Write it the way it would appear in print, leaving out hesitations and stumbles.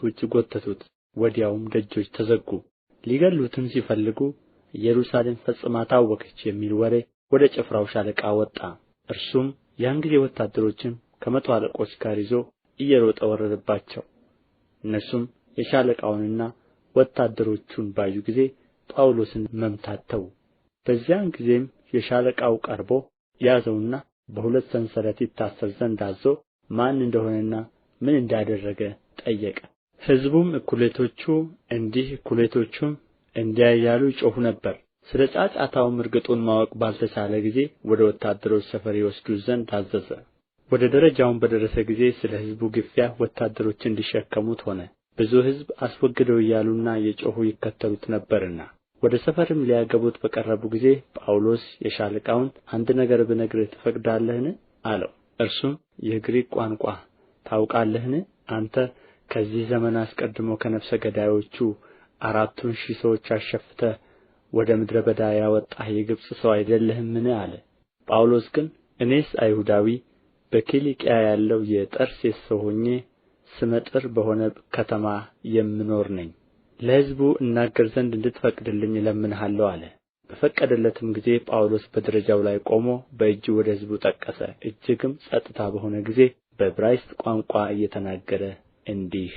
ውጭ ጐተቱት። ወዲያውም ደጆች ተዘጉ። ሊገድሉትም ሲፈልጉ ኢየሩሳሌም ፈጽማ ታወከች የሚል ወሬ ወደ ጭፍራው ሻለቃ ወጣ። እርሱም ያን ጊዜ ወታደሮችን ከመቶ አለቆች ጋር ይዞ እየሮጠ ወረደባቸው። እነርሱም የሻለቃውንና ወታደሮቹን ባዩ ጊዜ ጳውሎስን መምታት ተዉ። በዚያን ጊዜም የሻለቃው ቀርቦ ያዘውና በሁለት ሰንሰለት ይታሰር ዘንድ አዞ ማን እንደ ሆነና ምን እንዳደረገ ጠየቀ። ሕዝቡም እኵሌቶቹ እንዲህ እኵሌቶቹም እንዲያ እያሉ ይጮኹ ነበር። ስለ ጫጫታውም እርግጡን ማወቅ ባልተቻለ ጊዜ ወደ ወታደሮች ሰፈር ይወስዱት ዘንድ አዘዘ። ወደ ደረጃውም በደረሰ ጊዜ ስለ ሕዝቡ ግፊያ ወታደሮች እንዲሸከሙት ሆነ። ብዙ ሕዝብ አስወግደው እያሉና እየጮኹ ይከተሉት ነበርና። ወደ ሰፈርም ሊያገቡት በቀረቡ ጊዜ ጳውሎስ የሻለቃውን አንድ ነገር ብነግርህ ትፈቅዳለህን? አለው። እርሱም የግሪክ ቋንቋ ታውቃለህን? አንተ ከዚህ ዘመን አስቀድሞ ከነፍሰ ገዳዮቹ 4000 ሰዎች አሸፍተህ ወደ ምድረ በዳ ያወጣህ የግብፅ ሰው አይደለህምን? አለ። ጳውሎስ ግን እኔስ አይሁዳዊ፣ በኪልቅያ ያለው የጠርሴስ ሰው ሆኜ ስመ ጥር በሆነ ከተማ የምኖር ነኝ፣ ለሕዝቡ እናገር ዘንድ እንድትፈቅድልኝ እለምንሃለሁ አለ። በፈቀደለትም ጊዜ ጳውሎስ በደረጃው ላይ ቆሞ በእጁ ወደ ሕዝቡ ጠቀሰ። እጅግም ጸጥታ በሆነ ጊዜ በዕብራይስጥ ቋንቋ እየተናገረ እንዲህ